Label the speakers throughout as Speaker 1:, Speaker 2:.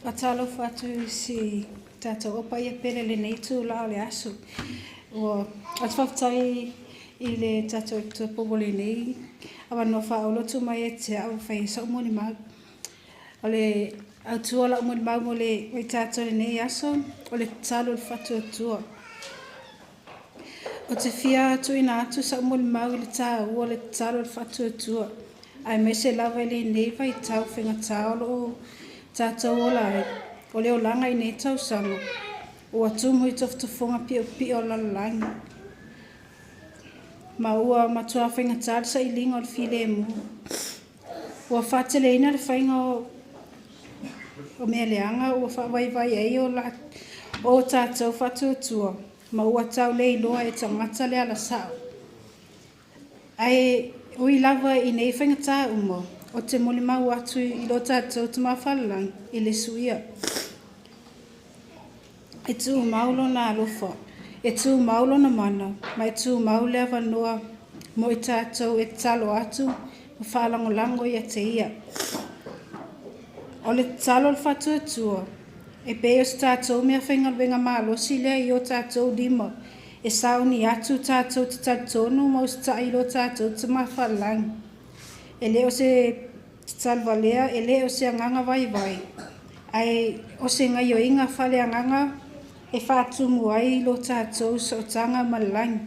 Speaker 1: Faatalofa atu i si tatou o paia pele i lenei itulā o le aso. Ua ou te faafetai i le tatou Epikopo mo lenei avanoa faaauuro ua tuu mai ia te au e fai ai sa'u molimau. O le autu o la'u molimau mo le tatou i lenei aso, o le tatalo i le faatuatua. Ou te fia tuuina atu sa'u molimau i le tāua o le tatalo i le faatuatua, aemaise lava i lenei vaitau faigata o lo o tatou ola ai. O le olaga i nei tausaga ua tumu i tofotofoga piopio o le lalolagi, ma ua matuā faigata le sailiga o le filemu. Ua faateleina le faiga o mea leaga ua faavaivai ai o tatou faatuatua, ma ua tau le iloa e tagata le alasa'o. Ae ui lava i nei faigata uma, ou te molimau atu i lo tatou Tama Falealagi e le suia. E tumau lona alofa, e tumau lona mana, ma e tumau le avanoa mo i tatou e tatalo atu ma faalagolago ia te ia. O le tatalo a le faatuatua, e pei o se tatou meafaigaluega malosi lea i o tatou lima e sauni atu tatou te talitonu ma usitai i lo tatou Tama Falealagi. E le o se tatalo valea, e le o se agaga vaivai, ae o se gaioiga faaleagaga e faatumu ai lo tatou sootaga ma le lagi.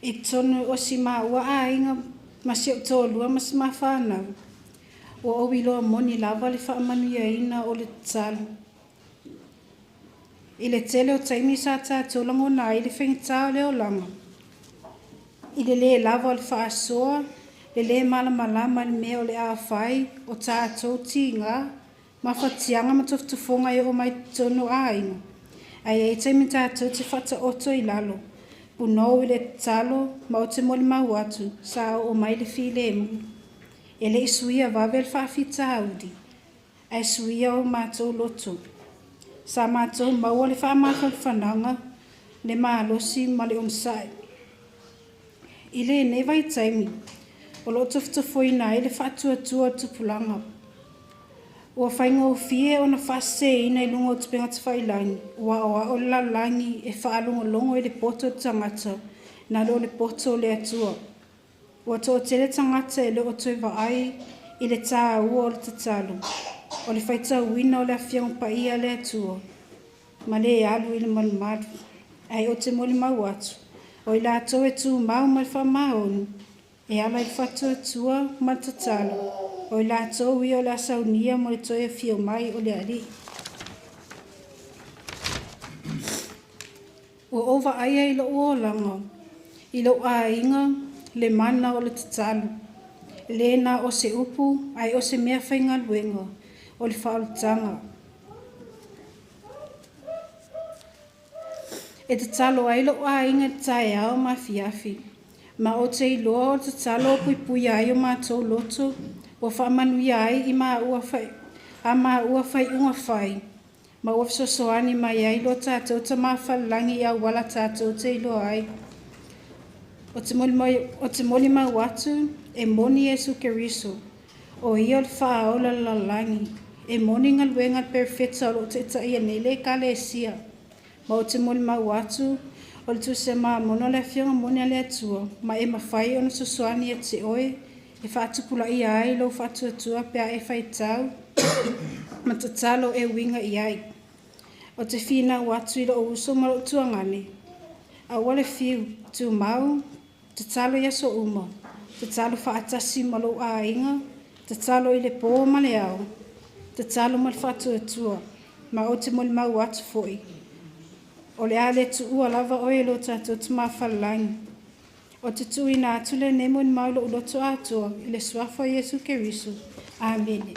Speaker 1: I totonu o si maua aiga ma si ou toalua ma si ma fanau, ua ou iloa moni lava le faamanuiaina o le tatalo. I le tele o taimi sa tatou lagona ai le faigata o le olaga, i le lē lava o le faasoa, le lē malamalama i le mea o le a fai, o tatou tiga, mafatiaga ma tofotofoga e oo mai totonu o aiga, ae i ai taimi tatou te faataoto i lalo, punou i le tatalo, ma ou te molimau atu, sa oo mai le filemu. E le i suia vave le faafitauli, ae suia o matou loto. Sa matou maua le faamafanafanaga, le malosi ma le onosai. I lenei vaitaimi, o lo o tofotofoina ai le faatuatua o le tupulaga. Ua faigofie ona faaseseina i luga o upega tafailagi, ua aoao le lalolagi e faalogologo i le poto o le tagata nai lo le poto o le Atua. Ua toatele tagata e le o toe vaai i le tāua o le tatalo, o le faitauina o le Afioga Paia a le Atua, ma le alu i le malumalu. Ae ou te molimau atu, o i latou e tumau ma le faamaoni e ala i le faatuatua ma le tatalo, o i latou ia o le a saunia mo le toe afio mai o le Alii. Ua ou vaaia i lou olaga, i lou aiga, le mana o le tatalo. E le na o se upu, ae o se meafaigaluega o le faaolataga. E tatalo ai lou aiga i le taeao ma afiafi, ma ou te iloa o le tatalo e puipuia ai o matou loto, ua faamanuia ai i a maua faaiuga fai, ma ua fesoasoani mai ai lo tatou Tama Falelagi i auala tatou te iloa ai. Ou te molimau atu, e moni Iesu Keriso, o ia o le faaola o le lalolagi. E moni galuega a le Perofeta o lo o taitaia nei le Ekalesia. Ma ou te molimau atu, o le Tusi Mamona o le Afioga moni a le Atua, ma e mafai ona fesoasoani ia te oe e faatupulaia ai lou faatuatua pe a e faitau ma tatalo e uiga i ai. Ou te finau atu i lou uso ma lou tuagane, aua le fiu, tumau, tatalo i aso uma, tatalo faatasi ma lou aiga, tatalo i le pō ma le ao, tatalo ma le faatuatua, ma ou te molimau atu foi, o le a le tuua lava oe e lo tatou Tama Falelagi. Ou te tuuina atu lenei molimau i lou loto atoa i le suafa o Iesu Keriso. Amene.